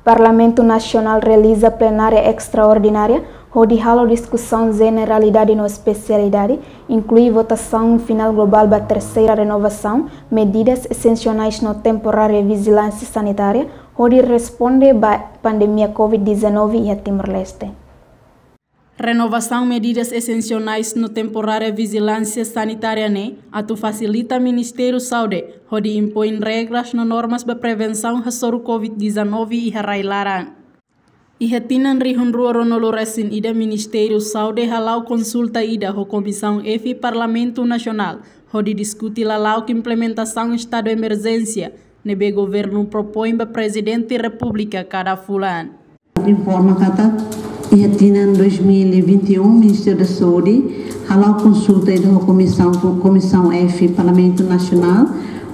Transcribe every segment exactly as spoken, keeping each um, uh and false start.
Parlamentu Nasionál realiza plenária estraordinária, hodi halo diskusaun jeneralidade no espesialidade, inklui votasaun finál globál ba terseira renovasaun medidas esensiais no temporária vijilánsia sanitária, hodi responde ba pandemia covid dezanove iha Timor-Leste. Renovasaun medidas esensiais no temporária vijilánsia sanitária ne'e atu fasilita Ministériu Saúde hodi impoin regras no normas ba prevensaun hasoru covid dezanove iha rai-laran. Iha tinan rihun rua ruanulu resin ida, Ministériu Saúde hala'o konsulta ida ho Komisaun F Parlamentu Nasionál hodi diskute lala'ok implementasaun estadu emerjénsia ne'ebé governu propoin ba Prezidente Repúblika kada fulan. Informa katak iha tinan dois mil e vinte e um, Ministériu da Saúde hala'o konsulta ida ho Komisaun, Komisaun F Parlamentu Nasionál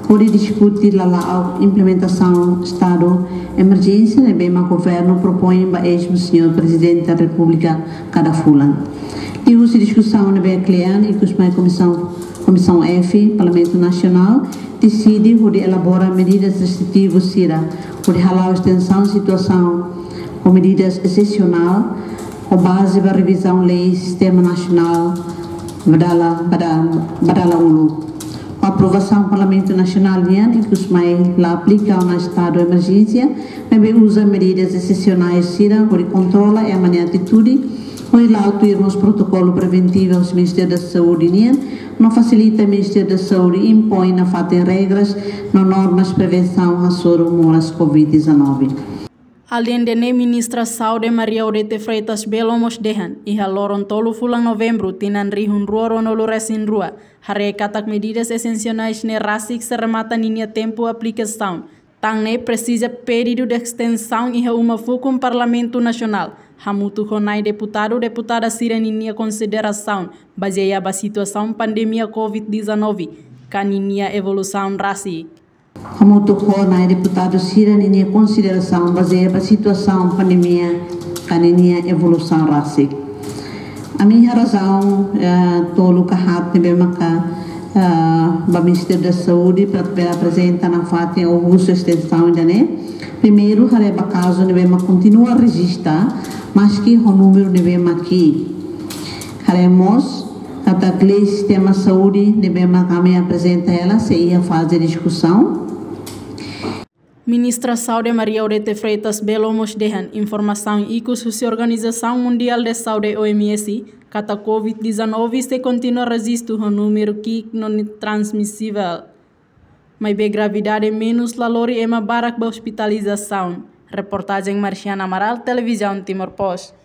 hodi diskute lala'ok implementasaun estadu emerjénsia ne'ebé mak governu propoin ba ezma Señór Prezidente da Repúblika kada fulan. Liuhusi diskusaun ne'ebé kle'an, ikus mai Komisaun, Komisaun F Parlamentu Nasionál deside hodi elabora medidas restritivas sira hodi hala'o estensaun situasaun ho medidas esensiais ho baze ba revizaun lei Sistema Nasionál ba Dala, ba Da-, ba Dala Uluk. Ho aprovasaun Parlamentu Nasionál nian, ikus mai la aplika ona estadu emerjénsia, maibé uza medidas esensiais sira hodi kontrola ema nia atitude, hodi la'o tuir mós protokolu preventivu husi Ministériu da Saúde nian, no fasilita Ministériu da Saúde impoin nafatin regras no normas prevensaun hasoru moras covid dezanove. Aleinde ne'e, Ministra Saúde Maria Odete Freitas Belo mós dehan, iha loron tolu fulan Novembru tinan rihun rua ruanulu resin rua, haree katak medidas esensiais ne'e rasik sei remata ninia tempu aplikasaun. Tan ne'e presiza pedidu de estensaun iha uma fukun Parlamentu Nasionál, hamutuk ho na'i deputadu, deputada sira ninia konsiderasaun bazeia ba situasaun pandemia covid dezanove ka ninia evolusaun rasik. Hamutuk ho na'i deputadu sira ninia konsiderasaun bazeia ba situasaun pandemia ka ninia evolusaun rasik. Ami iha razaun, eh, tolu ka haat ne'ebé maka, eh, ba Ministériu da Saúde para bele aprezenta nafatin ou husu estensaun ida-ne'e. Primeiru, haree ba kazu ne'ebé mak kontinua rejista, maski ho númeru ne'ebé mak ki'ik. Haree mós katak lei sistema saúde ne'ebé mak ami aprezenta hela sei iha faze diskusaun. Ministra Saúde Maria Odete Freitas Belo mós dehan informasaun ikus husi Organizasaun Mundiál de Saúde, O M S, katak covid dezanove sei kontinua rejistu ho númeru ki'ik no ne'e transmisivel. Maibé gravidade menus la lori ema barak ba ospitalizasaun. Reportajen Marciana Amaral, Televizaun Timor Post.